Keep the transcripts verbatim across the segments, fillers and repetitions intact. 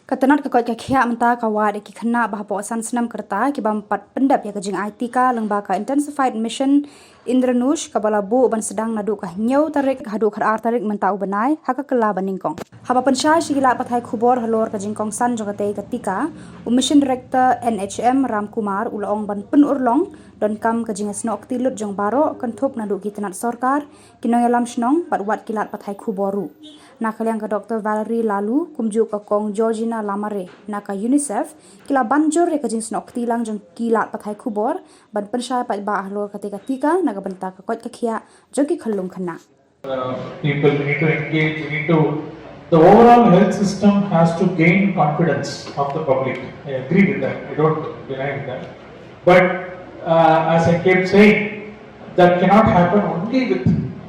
Ka tnat ka koit ka khiah mynta ka wad ïa ki khynnah ba hapoh san snem ka rta ki bym pat pyndep ïa ka jingai tika lyngba ka Intensified Mission Indradhanush kaba la buh ban sdang naduh ka hynñiew tarik haduh ka ar tarik mynta u bnai ha ka kylla ba nyngkong. Haba pynshai sha ki lad pathai khubor halor ka jingkongsan jong katei ka tika, u Mission Director N H M Ram Kumar u la ong ban pynurlong donkam ka jingïasnoh kti lut jong baroh kynthup naduh ki tnat sorkar, ki nongïalam shnong bad wat ki lad pathai khubor ruh. Na ka liang ka Doctor Valerie Laloo kumjuh ka Kong Georgina Lamare na ka UNICEF ki la ban jur ïa ka jingsnoh kti lang jong ki lad pathai khubor ban pynshai paidbah halor katei ka tika na ka bynta ka koit ka khiah jong ki khyllung khynnah. Uh, people, we need to engage, we need to, the overall health system has to gain confidence of the public. I agree with that, I don't deny with that. But uh, as I kept saying, that cannot happen only with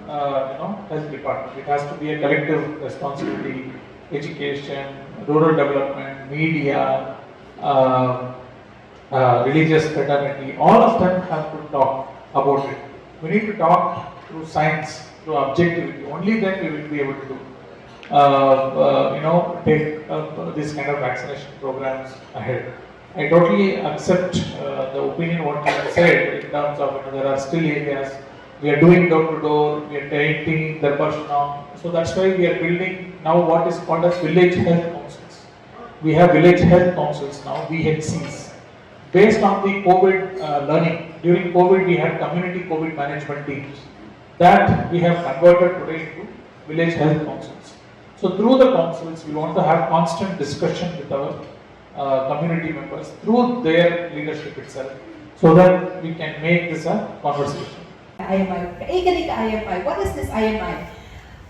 uh, you know, health department. It has to be a collective responsibility, education, rural development, media, uh, uh, religious fraternity, all of them have to talk about it. We need to talk through science, through objectivity. Only then we will be able to, uh, uh, you know, take uh, this kind of vaccination programs ahead. I totally accept uh, the opinion what you have said in terms of, you know, there are still areas we are doing door to door, we are taking Darbar Shnong. So that's why we are building now what is called as village health councils. We have village health councils now, V H Cs. Based on the COVID uh, learning, during COVID we had community COVID management teams. That we have converted today into village health councils. So through the councils, we want to have constant discussion with our uh, community members through their leadership itself, so that we can make this a conversation. I M I. Kaei kane ka I M I? What is this I M I?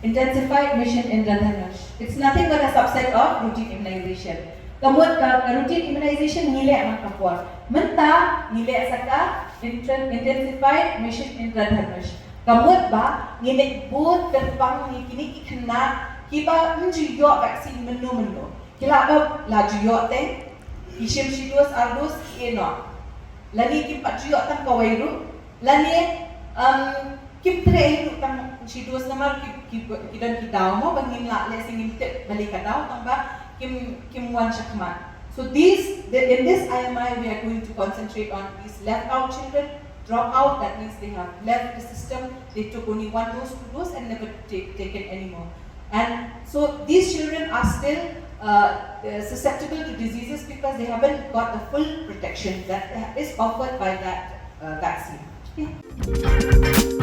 Intensified Mission Indradhanush. It's nothing but a subset of routine immunization. Ka mut ka, ka routine immunization ngi leh man ka por. Mynta ngi leh sa ka inten- intensified mission Indradhanush. Ka mut ba ngi leh bud kyrpang ngi kine ki khynnah kiba ym ju ïoh vaccine mynno mynno. Ki lah ba la ju ïoh teng, ki shim shi dos ar dos ki ïeh noh. Lane kim pat ju ïoh tang kawei ruh. Lane um, kim treh hi ruh tang shi dos namar ki, ki, ki don ki daw mo ba ngim lah leh seh ngim tip balei ka daw tang ba kim, kim wan shakhmat. So these, the, in this I M I we are going to concentrate on these left out children, drop out, that means they have left the system, they took only one dose, two dose and never take, taken anymore. And so these children are still uh, uh, susceptible to diseases because they haven't got the full protection that is offered by that uh, vaccine. Yeah.